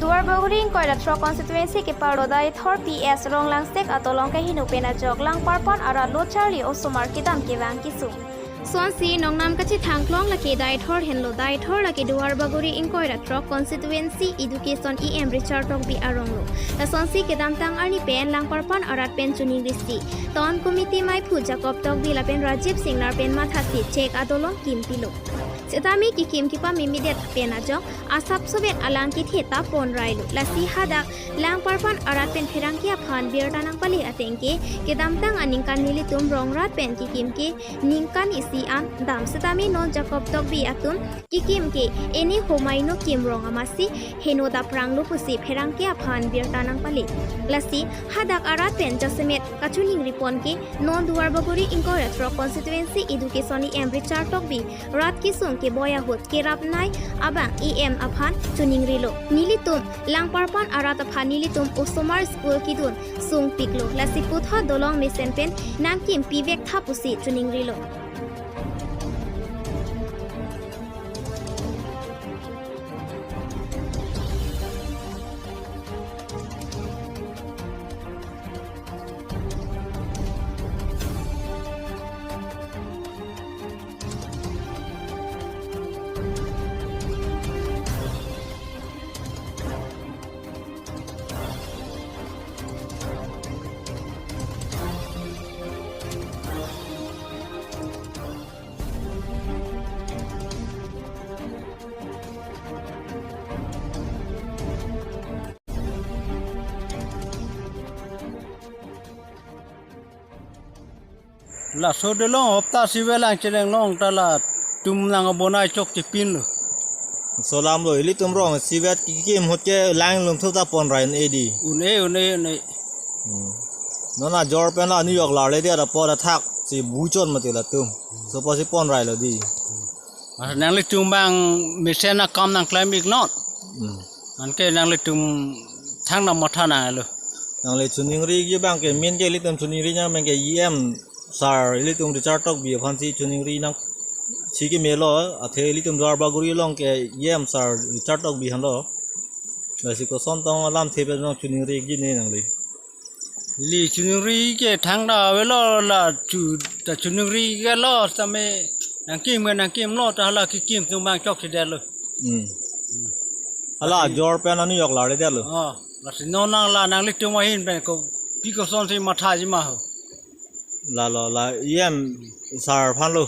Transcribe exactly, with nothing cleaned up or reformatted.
Duarbagori ingkoi ra throk constituency keparlo Deithor P S Ronglangsek adolong kaheno pen ajok Langparpan arat lo charli osomar kedam kevang kesung. Sonsi nongnam kachethang klong lake Deithor henlo, Deithor lake Duarbagori ingkoi ra throk constituency education E M Richard Tokbi arong lo. Lasonsi kedamtang arni pen Langparpan arat pen choningri si town committee maiphu Jacob Tokbi lapen Rajiv Singnar pen matha si chek adolong kim pilo. Setame kekim kepameme det pen ajok asap sovet alang kethe ta ponrailo. Lasi hadak Langparpan arat pen pherangke aphan birta nangpale ateng ke kedamtang aningkan nelitum rong rat pen kekim ke ningkan isi an dam, setame non Jacob Tokbi atum kekim ke ene homai no kim rong amatsi heno daprang lo pusi pherangke aphan birta nangpale. Lasi hadak arat pen jasemet kachoningri pon ke non Duarbagori ingkoi ra throk constituency education E M Richard Tokbi rat kesung keboi ahut kerap nei abang E M aphan choningrilo. Nelitum Langparpan arat aphan nelitum osomar school kedun sungpiklo. Lasi puthot dolong mesen pen nangkim pivek tha pusi choningrilo. Laso dolong hopta sivelang cheleng long ta latum nang abonai chok chepinlo. Laso alam lo, ilitum rong sivet kekim ahut ke lang lum thup ta ponrai un-e di. Un-e, un-e, un-e. Hmm. Non ajor pen la anujok larle di, ada po ada thak si buchon mati latum. So po si ponrailo di. Mas nanglitum abang mesen akam nangklem ik non. Hmm. Anke nanglitum thang nang matha nanglo. Nangli choningri abang ke min ke ilitum choningri nang abang ke E M sir ilitum Richard Tokbi aphan si choningri nang si kemelo, athe ilitum Duarbagori along ke E M sir Richard Tokbi henlo. Lasi koson tong alamthe pen nang choningri ji ne nangli. Ili choningri ke thangta avelo, la chu ta choningri ke lo setame nangkim ke nangkimlo ta hala kekim atum abang chokchedetlo. Hmm. Hala ajor pen anujok larle detlo. Oh, lasi non nang la nanglitum ahin pen kopi kosonsi mathajima ho. Lalo la E M sir aphan lo.